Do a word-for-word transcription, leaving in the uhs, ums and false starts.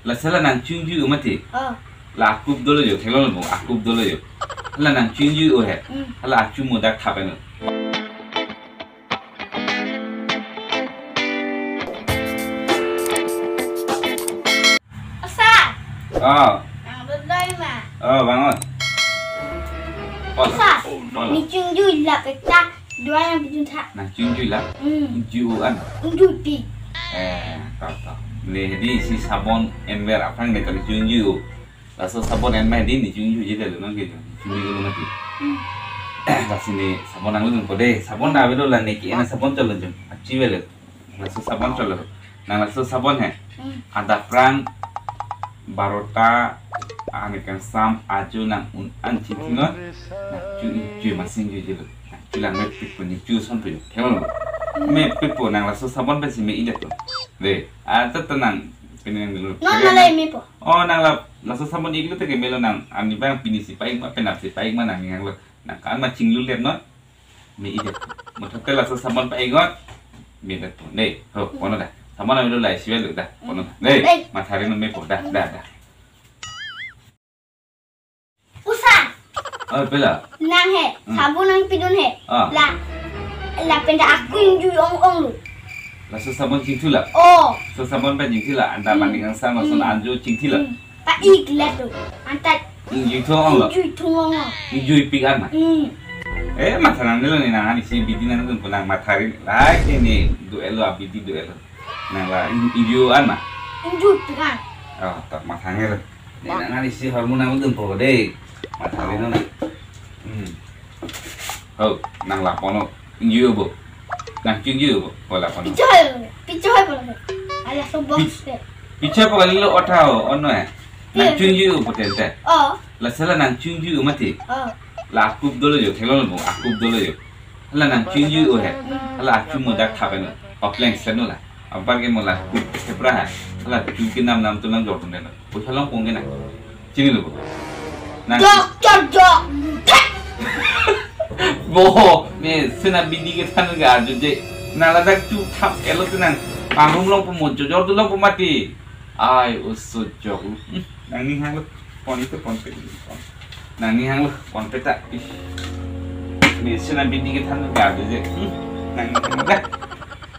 La sela nang chunju mati. Oh. La akup dolo jo, theklong lo bo, akup dolo jo. La nang chunju he. Hmm. La achu mudak thapen lo. Osa. Oh. Nang dodoi ma. Oh, bangun. Pola. Osa. Pola. Nang chunju la peta. Dua nang pidun tha. Nang chunju la. Hmm. Ju an. Ju pi. Eh, tahu tahu. Ne hedi si sabon enver aphrang ne tang chunju. Laso sabon en ma hedi ne chunju je delo nang ke. Chunju lo mati. Hmm. Lasi ne sabon nang lo ko de. Sabon na avelo la ne ke na sabon cholo jum. Achi velo. Laso sabon cholo. Nang laso sabon he. Hmm. Adaphrang barota ani kangsam ajo nang un an chitino. Nang chu i chu masing ju jilo. Nang chu lang mepik pu ne chu son pu. Kemon. Mepik pu nang laso sabon pensi me-idet lo. De, ata tenang. Pini nang dulu. No, no, le me po. Oh, nang la laso sabon ik lo te ke melo nang. Ani bang pini si paik ma penap si paik ma nang yang lo. Nang kan ma chinglu let no. Me-idet. Mo thapte laso sabon pa-iknon. Me-idet po. Ne, ho, pono da. Sabon avelo la isi velo da. Pono da. Ne, ne. Matha ri non me po da, da, da. Osa. Oh, pela. Nang he, hmm, sabon nang pidun he. Ah. La, lapen ta aku ingju ong ong lo. Laso sabon chingthu la. Oh. Laso sabon pa chingthu la. Anta, hmm, mani kangsam lason, hmm, anjo chingthu la. Hmm. Pa-ik let lo. Anta. Ingjui thong ong lo. Ingjui thong ong lo. Ingjui pik an ma. Hmm. Eh, matha nang delo ne nang ani si bidi nang dun pu nang matha ri. Lai ke ne duel lo, abidi duel lo. Nang la in-, ingjui an ma. Ingjui pik an. Oh, tak matha nge lo. Ne nang ani si hormon nang dun po de. Matha ri non. Hmm. Oh, nang la pono. Ingjui bo. Nang chunju bo. Pola pono. Pichoi, pichoi pola. Ala so box pe. Pichoi pola lo otha o, ono eh. Nang, iya, chunju bo tente. Oh. La sela nang chunju mati. Oh. La akup dolo jo, theklong lo bo, akup dolo jo. La nang chunju he. Hmm. La achu mudak thapen lo. Opleng seno la. Apar ke mo la akup thepra ha. La chu ke nam nam tu nam jor tun deno. Poisa long pong ke na. Chinilo bo. Nang Doctor Jok. Bo, ne sena bidi kethan ga arju je. Nang ladak chu thap elo te nang. Pangrum long po mo jojor tu long po mati. Ai, oso jok. Hmm, nang ning hang lo. Pon itu pon pe. Nang ning hang lo, pon pe ta. Ih. Ne sena bidi kethan ga arju je. Hmm, nang ning hang lo. Dah.